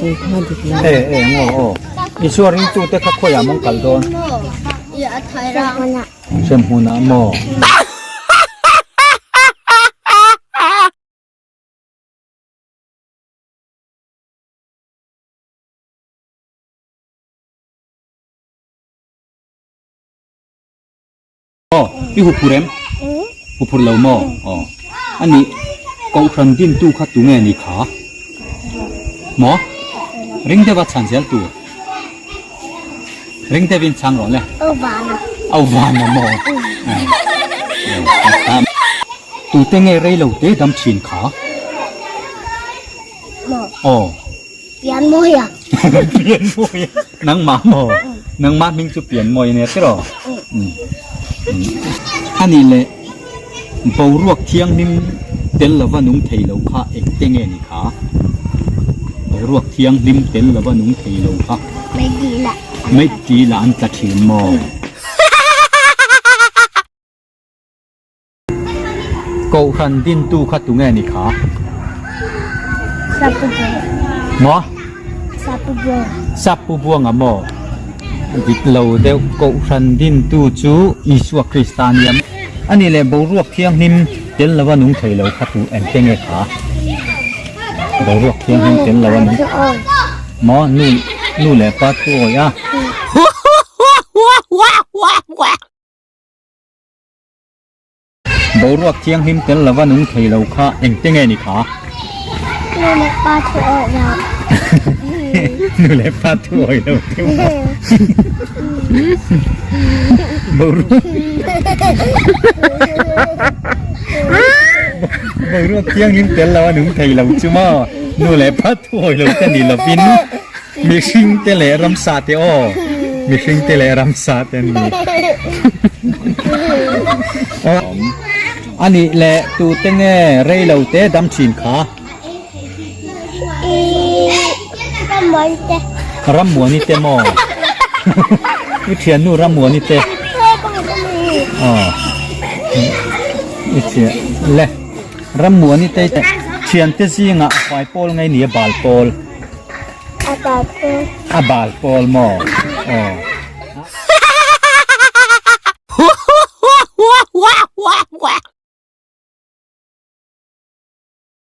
E e maw aw Isua ringtute kha khawiah mawng kal dawn? Hremhmunah maw? Aw, i huphur em? Huphur lo maw? Aw. A nih, Kohhran dintu kha tunge ni kha? Maw? Ring deuha chhan zel tur. Ring deuhin chhang rawh le. Au vana. Au vana maw? Tute nge rei lo te dam thin kha? Maw? Aw. Pianmawi a. Pianmawi a. Nangmah maw? Nangmah hming chu Pianmawi a nia tiraw? A nih leh boruak thianghlim tel lova nung thei lo kha engte nge ni kha? Boruak thianghlim tel lova nung thei lo kha. Meitila. Meitila an tla thin maw? Kohhran dintu kha tunge ni kha? Maw? Sapu buanga maw? Dik lo deuh Kohhran dintu chu Isua Krista a nia. A nih leh boruak thianghlim tel lova nung thei lo kha tu engte nge kha? Boruak thianghlim tel lova nung Maw? Nu nu leh pa chu awih a. Boruak thianghlim tel lova nung thei lo kha engte nge ni kha? Nu leh pa thu awih lo. Nu leh pa thu awih lo te maw? Boruak Boruak thianghlim tel lova nung thei lo chu maw? Nu leh pa thu awih lo te ni lovin Mihring te leh ramsa te aw mihring te leh ramsa te an ni a nih leh tu te nge rei lo te dam thin kha Rammuani te maw i thiannu Rammuani te aw i thian le Rammuani te thiante zingah a fai pawl ngei nia bal pawl. A bal pawl. A bal pawl maw? Aw.